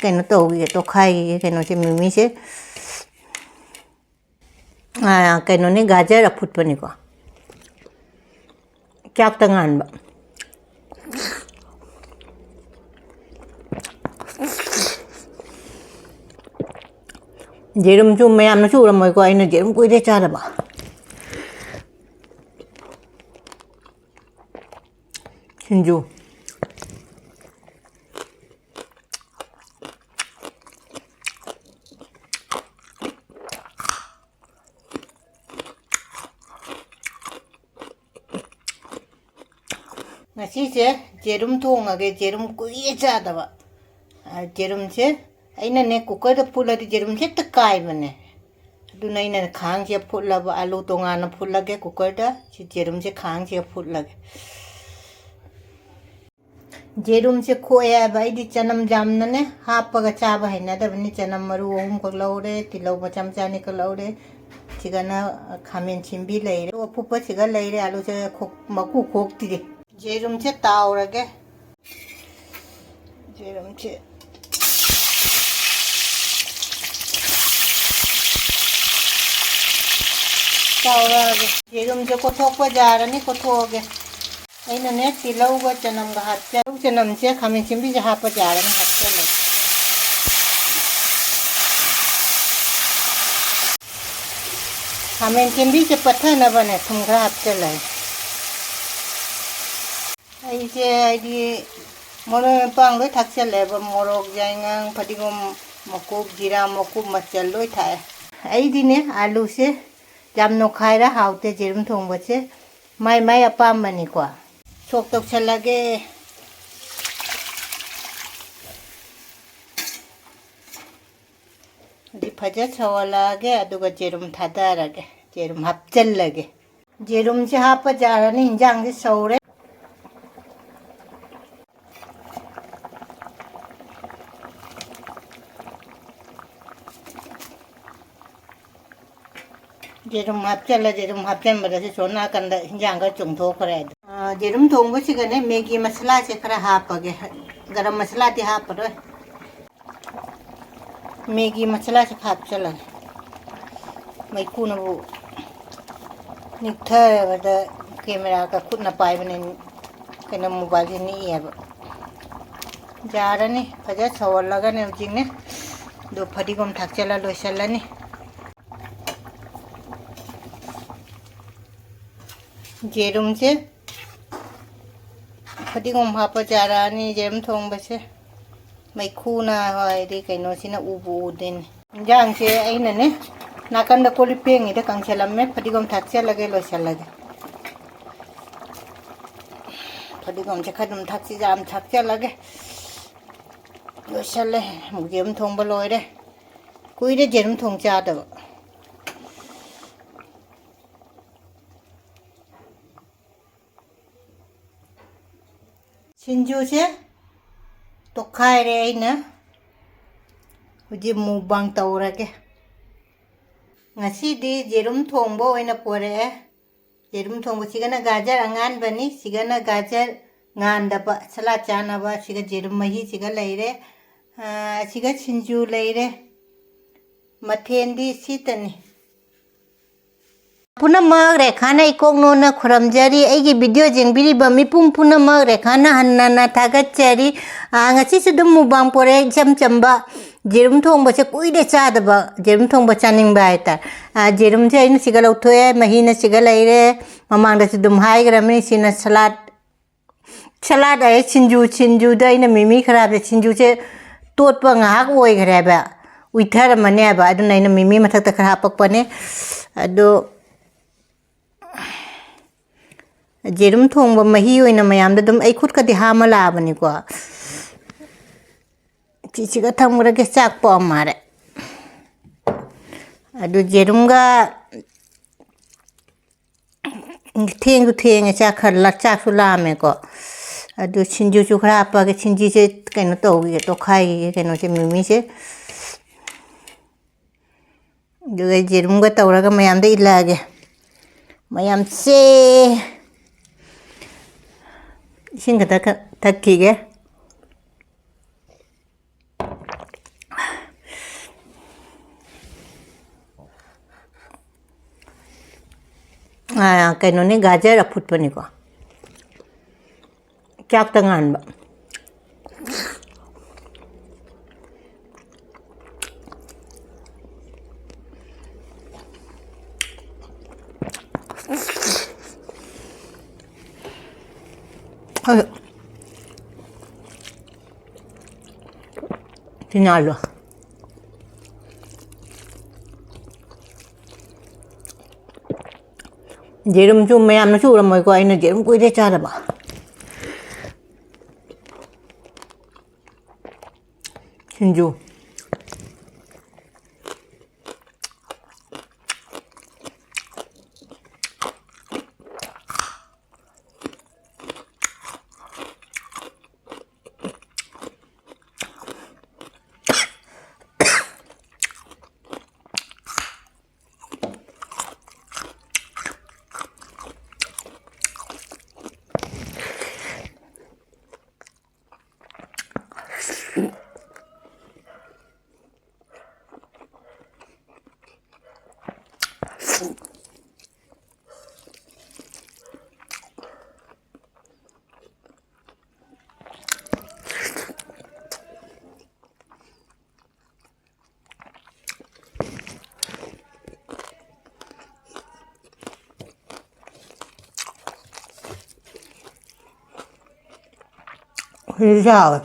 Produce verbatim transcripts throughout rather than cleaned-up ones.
ꯀꯩꯅꯣ ꯇꯧꯈꯤꯒꯦ, ꯇꯣꯈꯥꯏꯈꯤꯒꯦ ꯀꯩꯅꯣꯁꯦ, ꯃꯤꯃꯤꯁꯦ꯫ ꯑꯥ, ꯀꯩꯅꯣꯅꯦ, ꯒꯥꯖꯔ ꯑꯐꯨꯠꯄꯅꯤꯀꯣ꯫ ꯆꯥꯛꯇ ꯉꯥꯟꯕ꯫ ꯌꯦꯔꯨꯝꯁꯨ ꯃꯌꯥꯝꯅꯁꯨ ꯎꯔꯝꯃꯣꯏꯀꯣ, ꯑꯩꯅ ꯌꯦꯔꯨꯝ ꯀꯨꯏꯔꯦ ꯆꯥꯗꯕ꯫ ꯁꯤꯡꯖꯨ꯫ ꯉꯁꯤꯁꯦ ꯌꯦꯔꯨꯝ ꯊꯣꯡꯉꯒꯦ, ꯌꯦꯔꯨꯝ ꯀꯨꯏꯔꯦ ꯆꯥꯗꯕ꯫ ꯑ, ꯌꯦꯔꯨꯝꯁꯦ ꯑꯩꯅꯅꯦ ꯀꯨꯀꯔꯗ ꯐꯨꯠꯂꯗꯤ ꯌꯦꯔꯨꯝꯁꯦ ꯍꯦꯛꯇ ꯀꯥꯏꯕꯅꯦ꯫ ꯑꯗꯨꯅ ꯑꯩꯅ ꯈꯥꯡꯁꯦ ꯐꯨꯠꯂꯕ, ꯑꯂꯨ ꯇꯣꯉꯥꯟꯅ ꯐꯨꯠꯂꯒꯦ ꯀꯨꯀꯔꯗ, ꯁꯤ ꯌꯦꯔꯨꯝꯁꯦ ꯈꯥꯡꯁꯤꯒ ꯐꯨꯠꯂꯒꯦ꯫ ꯌꯦꯔꯨꯝꯁꯦ ꯈꯣꯛꯑꯦ ꯍꯥꯏꯕ, ꯑꯩꯗꯤ ꯆꯅꯝ ꯌꯥꯝꯅꯅꯦ ꯍꯥꯞꯄꯒ ꯆꯥꯕ ꯍꯩꯅꯗꯕꯅꯤ꯫ ꯆꯅꯝ ꯃꯔꯨ ꯑꯍꯨꯝꯈꯛ ꯂꯧꯔꯦ, ꯇꯤꯜꯍꯧ ꯃꯆꯥ ꯃꯆꯥ ꯑꯅꯤꯈꯛ ꯂꯧꯔꯦ, ꯁꯤꯒꯅ ꯈꯥꯃꯦꯟ ꯁꯤꯟꯕꯤ ꯂꯩꯔꯦ, ꯑꯐꯨꯠꯄꯁꯤꯒ ꯂꯩꯔꯦ꯫ ꯑꯂꯨꯁꯦ ꯈꯣꯛ-, ꯃꯀꯨ ꯈꯣꯛꯇ꯭ꯔꯤ꯫ ꯌꯦꯔꯨꯝꯁꯦ ꯇꯥꯎꯔꯒꯦ꯫ ꯌꯦꯔꯨꯝꯁꯦ ꯇꯥꯎꯔꯛꯑꯒꯦ꯫ ꯌꯦꯔꯨꯝꯁꯦ ꯀꯣꯠꯊꯣꯛꯄ ꯌꯥꯔꯅꯤ, ꯀꯣꯠꯊꯣꯛꯑꯒꯦ꯫ ꯑꯩꯅꯅꯦ ꯇꯤꯜꯍꯧꯒ ꯆꯅꯝꯒ ꯍꯥꯞꯆ-, ꯇꯤꯜꯍꯧ ꯆꯅꯝꯁꯦ ꯈꯥꯃꯦꯟ ꯁꯤꯟꯕꯤꯁꯦ ꯍꯥꯞꯄ ꯌꯥꯔꯅꯤ, ꯍꯥꯞꯆꯜꯂꯒꯦ꯫ ꯈꯥꯃꯦꯟ ꯁꯤꯟꯕꯤꯁꯦ ꯄꯠꯊꯅꯕꯅꯦ ꯊꯨꯝ ꯈꯔ ꯍꯥꯞꯆꯜꯂꯒꯦ꯫ ꯑꯩꯁꯦ ꯍꯥꯏꯗꯤ ꯃꯔꯣꯏ ꯃꯄꯥꯡ ꯂꯣꯏ ꯊꯥꯛꯆꯜꯂꯦꯕ, ꯃꯣꯔꯣꯛ, ꯌꯥꯏꯉꯪ, ꯐꯗꯤꯒꯣꯝ ꯃꯀꯨꯞ, ꯖꯤꯔꯥ ꯃꯀꯨꯞ, ꯃꯆꯜ ꯂꯣꯏ ꯊꯥꯛꯑꯦ꯫ ꯑꯩꯗꯤꯅꯦ ꯑꯂꯨꯁꯦ ꯌꯥꯝ ꯅꯣꯏꯈꯥꯏꯔ ꯍꯥꯎꯇꯦ ꯌꯦꯔꯨꯝ ꯊꯣꯡꯕꯁꯦ, ꯃꯥꯏ ꯃꯥꯏ ꯑꯄꯥꯝꯕꯅꯤꯀꯣ꯫ ꯁꯣꯛ ꯇꯧꯁꯜꯂꯒꯦ꯫ ꯍꯧꯖꯤꯛ ꯐꯖ ꯁꯧꯍꯜꯂꯛꯑꯒꯦ, ꯑꯗꯨꯒ ꯌꯦꯔꯨꯝ ꯊꯥꯗꯔꯒꯦ, ꯌꯦꯔꯨꯝ ꯍꯥꯞꯆꯜꯂꯒꯦ꯫ ꯌꯦꯔꯨꯝꯁꯦ ꯍꯥꯞꯄ ꯌꯥꯔꯅꯤ, ꯏꯟꯖꯥꯡꯁꯦ ꯁꯧꯔꯦ꯫ ꯌꯦꯔꯨꯝ ꯍꯥꯞꯆꯜꯂ, ꯌꯦꯔꯨꯝ ꯍꯥꯞꯆꯟꯕꯗꯁꯨ ꯁꯣꯝ ꯅꯥꯀꯟꯗ ꯍꯤꯟꯖꯥꯡꯒ ꯆꯣꯡꯊꯣꯛꯈ꯭ꯔꯦ꯫ ꯑ, ꯌꯦꯔꯨꯝ ꯊꯣꯡꯕꯁꯤꯒꯅꯦ ꯃꯦꯒꯤ ꯃꯁꯂꯥꯁꯦ ꯈꯔ ꯍꯥꯞꯄꯒꯦ꯫ ꯒꯔꯝ ꯃꯁꯂꯥꯗꯤ ꯍꯥꯞꯄꯔꯣꯏ꯫ ꯃꯦꯒꯤ ꯃꯁꯥꯂꯥꯁꯦ ꯍꯥꯞꯆꯜꯂꯒꯦ꯫ ꯃꯩꯈꯨꯅꯕꯨ ꯅꯤꯛꯊꯔꯕꯗ ꯀꯦꯃꯦꯔꯥꯒ ꯈꯨꯠꯅ ꯄꯥꯏꯕꯅꯦ, ꯀꯩꯅꯣ, ꯃꯣꯕꯥꯏꯜꯁꯦ ꯅꯤꯛꯑꯦꯕ꯫ ꯌꯥꯔꯅꯤ, ꯐꯖ ꯁꯧꯍꯜꯂꯒꯅꯦ ꯍꯧꯖꯤꯛꯅꯦ꯫ ꯑꯗꯨ ꯐꯗꯤꯒꯣꯝ ꯊꯥꯛꯆꯜꯂ ꯂꯣꯏꯁꯜꯂꯅꯤ꯫ ꯌꯦꯔꯨꯝꯁꯦ ꯐꯗꯤꯒꯣꯝ ꯍꯥꯞꯄ ꯌꯥꯔꯛꯑꯅꯤ ꯌꯦꯔꯨꯝ ꯊꯣꯡꯕꯁꯦ꯫ ꯃꯩꯈꯨꯅ ꯍꯥꯏꯗꯤ ꯀꯩꯅꯣꯁꯤꯅ ꯎꯕꯨ ꯎꯗꯦꯅꯦ꯫ ꯏꯟꯖꯥꯡꯁꯦ ꯑꯩꯅꯅꯦ ꯅꯥꯀꯟꯗ ꯀꯣꯜ ꯂꯤꯛ ꯐꯦꯡꯉꯤꯗ ꯀꯪꯁꯤꯜꯂꯝꯃꯦ꯫ ꯐꯗꯤꯒꯣꯝ ꯊꯥꯛꯆꯜꯂꯒꯦ, ꯂꯣꯏꯁꯜꯂꯒꯦ꯫ ꯐꯗꯤꯒꯣꯝꯁꯦ ꯈꯔ ꯑꯗꯨꯝ ꯊꯥꯛꯆꯤ-, ꯌꯥꯝ ꯊꯥꯛꯆꯜꯂꯒꯦ꯫ ꯂꯣꯏꯁꯜꯂꯦ꯫ ꯑꯃꯨꯛ ꯌꯦꯔꯨꯝ ꯊꯣꯡꯕ ꯂꯣꯏꯔꯦ꯫ ꯀꯨꯏꯔꯦ ꯌꯦꯔꯨꯝ ꯊꯣꯡ ꯆꯥꯗꯕ꯫ ꯁꯤꯡꯖꯨꯁꯦ ꯇꯣꯠꯈꯥꯏꯔꯦ ꯑꯩꯅ꯫ ꯍꯧꯖꯤꯛ ꯃꯨꯛꯕꯥꯡ ꯇꯧꯔꯒꯦ꯫ ꯉꯁꯤꯗꯤ ꯌꯦꯔꯨꯝ ꯊꯣꯡꯕ ꯑꯣꯏꯅ ꯄꯣꯔꯛꯑꯦ꯫ ꯌꯦꯔꯨꯝ ꯊꯣꯡꯕꯁꯤꯒꯅ ꯒꯥꯖꯔ ꯑꯉꯥꯟꯕꯅꯤ, ꯁꯤꯒꯅ ꯒꯥꯖꯔ ꯉꯥꯟꯗꯕ, ꯁꯂꯥꯠ ꯆꯥꯅꯕ꯫ ꯁꯤꯒ ꯌꯦꯔꯨꯝ ꯃꯍꯤꯁꯤꯒ ꯂꯩꯔꯦ꯫ ꯑꯥ, ꯁꯤꯒ ꯁꯤꯡꯖꯨ ꯂꯩꯔꯦ꯫ ꯃꯊꯦꯜꯗꯤ ꯁꯤꯇꯅꯤ꯫ ꯄꯨꯝꯅꯃꯛ ꯔꯦꯈꯥꯅ ꯏꯀꯣꯛ ꯅꯣꯟꯅ ꯈꯨꯔꯝꯖꯔꯤ꯫ ꯑꯩꯒꯤ video ꯌꯦꯡꯕꯤꯔꯤꯕ ꯃꯤꯄꯨꯝ ꯄꯨꯝꯅꯃꯛ ꯔꯦꯈꯥꯅ ꯍꯟꯅ ꯍꯟꯅ ꯊꯥꯒꯠꯆꯔꯤ꯫ ꯑꯥ, ꯉꯁꯤꯁꯨ ꯑꯗꯨꯝ ꯃꯨꯛꯕꯥꯡ ꯄꯣꯔꯛꯑꯦ, ꯏꯆꯝ ꯆꯝꯕ꯫ ꯌꯦꯔꯨꯝ ꯊꯣꯡꯕꯁꯦ ꯀꯨꯏꯔꯦ ꯆꯥꯗꯕ, ꯌꯦꯔꯨꯝ ꯊꯣꯡꯕ ꯆꯥꯅꯤꯡꯕ ꯍꯥꯏꯇꯥꯔꯦ꯫ ꯑꯥ, ꯌꯦꯔꯨꯝꯁꯦ ꯑꯩꯅ ꯁꯤꯒ ꯂꯧꯊꯣꯛꯑꯦ, ꯃꯍꯤꯅ ꯁꯤꯒ ꯂꯩꯔꯦ꯫ ꯃꯃꯥꯡꯗꯁꯨ ꯑꯗꯨꯝ ꯍꯥꯏꯈ꯭ꯔꯕꯅꯤ, ꯁꯤꯅ ꯁꯂꯥꯠ, ꯁꯂꯥꯠ ꯍꯥꯏꯌꯦ, ꯁꯤꯡꯖꯨ, ꯁꯤꯡꯖꯨꯗ ꯑꯩꯅ ꯃꯤꯃꯤ ꯈꯔ ꯍꯥꯞꯄꯦ꯫ ꯁꯤꯡꯖꯨꯁꯦ ꯇꯣꯠꯄ ꯉꯥꯏꯍꯥꯛ ꯑꯣꯏꯈ꯭ꯔꯦꯕ, ꯎꯏꯊꯔꯝꯃꯅꯦꯕ, ꯑꯗꯨꯅ ꯑꯩꯅ ꯃꯤꯃꯤ ꯃꯊꯛꯇ ꯈꯔ ꯍꯥꯞꯄꯛꯄꯅꯦ꯫ ꯑꯗꯣ ꯌꯦꯔꯨꯝ ꯊꯣꯡꯕ ꯃꯍꯤ ꯑꯣꯏꯅ ꯃꯌꯥꯝꯗ ꯑꯗꯨꯝ ꯑꯩ ꯈꯨꯠꯀꯗꯤ ꯍꯥꯝꯃ ꯂꯥꯛꯑꯕꯅꯤꯀꯣ꯫ ꯁꯤꯁꯤꯒ ꯊꯝꯈ꯭ꯔꯒꯦ, ꯆꯥꯛ ꯄꯣꯛꯑ ꯃꯥꯜꯂꯦ꯫ ꯑꯗꯨ ꯌꯦꯔꯨꯝꯒ ꯊꯦꯡꯁꯨ ꯊꯦꯡꯉꯦ, ꯆꯥꯛ ꯈꯔ ꯂ-, ꯆꯥꯛꯁꯨ ꯂꯥꯝꯃꯦꯀꯣ꯫ ꯑꯗꯨ ꯁꯤꯡꯖꯨꯁꯨ ꯈꯔ ꯍꯥꯞꯄꯒꯦ꯫ ꯁꯤꯡꯖꯨꯁꯦ ꯀꯩꯅꯣ ꯇꯧꯈꯤꯒꯦ, ꯇꯣꯠꯈꯥꯏꯈꯤꯒꯦ ꯀꯩꯅꯣꯁꯦ, ꯃꯤꯃꯤꯁꯦ꯫ ꯑꯗꯨꯒ ꯌꯦꯔꯨꯝꯒ ꯇꯧꯔꯒ ꯃꯌꯥꯝꯗ ꯏꯜꯂꯛꯑꯒꯦ꯫ ꯃꯌꯥꯝꯁꯦ ꯏꯁꯤꯡ ꯈꯛꯇ ꯈ-, ꯊꯛꯈꯤꯒꯦ꯫ ꯑ, ꯀꯩꯅꯣꯅꯤ, ꯒꯥꯖꯔ ꯑꯐꯨꯠꯄꯅꯤꯀꯣ꯫ ꯆꯥꯛꯇ ꯉꯥꯟꯕ꯫ ꯑꯗꯣ ꯁꯤꯅ ꯑꯂꯨ꯫ ꯌꯦꯔꯨꯝꯁꯨ ꯃꯌꯥꯝꯅꯁꯨ ꯎꯔꯝꯃꯣꯏꯀꯣ, ꯑꯩꯅ ꯌꯦꯔꯨꯝ ꯀꯨꯏꯔꯦ ꯆꯥꯗꯕ꯫ ꯁꯤꯡꯖꯨ꯫ ꯍꯧꯖꯤꯛꯁꯨ ꯍꯥꯎꯋꯦ꯫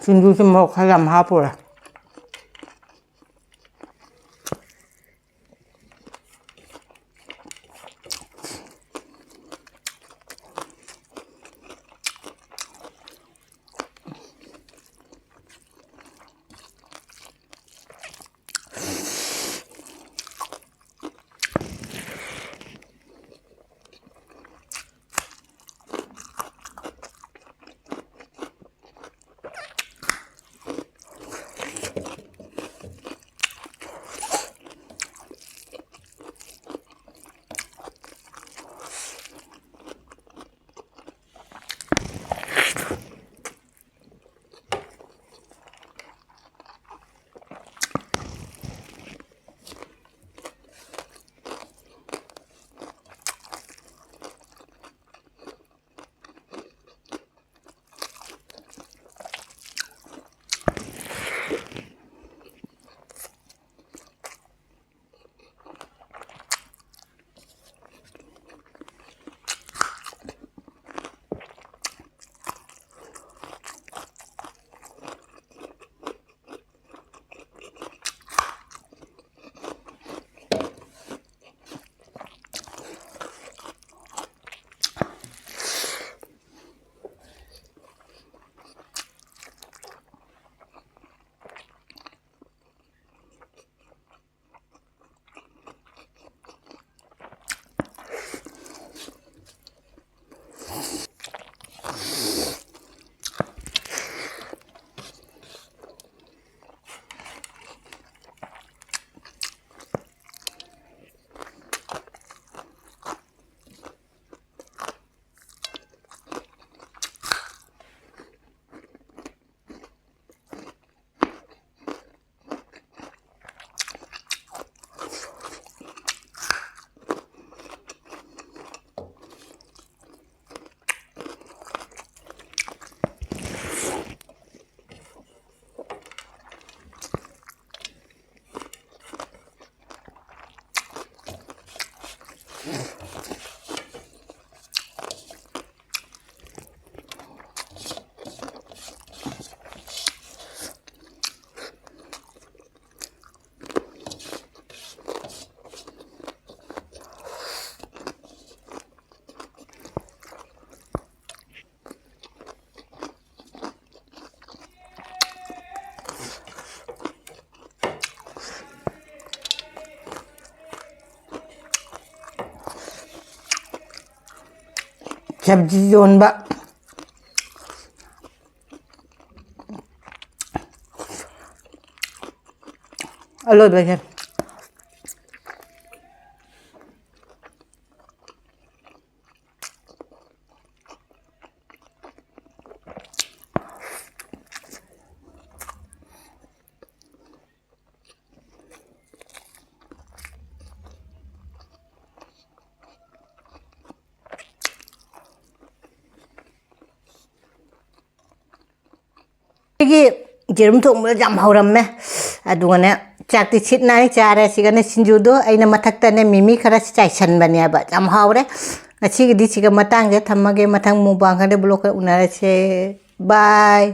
ꯁꯤꯡꯖꯨꯁꯦ ꯃꯣꯔꯣꯛ ꯈꯔ ꯌꯥꯝ ꯍꯥꯞꯄꯨꯔꯦ꯫ ꯁꯕꯖꯤ ꯌꯣꯟꯕ ꯑꯂꯣꯏꯕꯁꯦ꯫ ꯑꯩꯒꯤ ꯌꯦꯔꯨꯝ ꯊꯣꯡꯕꯗ ꯌꯥꯝ ꯍꯧꯔꯝꯃꯦ꯫ ꯑꯗꯨꯒꯅꯦ, ꯆꯥꯛꯇꯤ ꯁꯤꯠ ꯅꯥꯏ ꯆꯥꯔꯦ꯫ ꯁꯤꯒꯅꯦ, ꯁꯤꯡꯖꯨꯗꯣ ꯑꯩꯅ ꯃꯊꯛꯇꯅꯦ ꯃꯤꯃꯤ ꯈꯔ ꯆꯥꯏꯁꯟꯕꯅꯦꯕ꯫ ꯌꯥꯝ ꯍꯥꯎꯔꯦ꯫ ꯉꯁꯤꯒꯤꯗꯤ ꯁꯤꯒ ꯃꯇꯥꯡꯁꯦ ꯊꯝꯃꯒꯦ꯫ ꯃꯊꯪ ꯃꯨꯛꯕꯥꯡ ꯈꯔ ꯕ꯭ꯂꯣꯛ ꯈꯔ ꯎꯅꯔꯁꯦ꯫ ꯕꯥꯏ꯫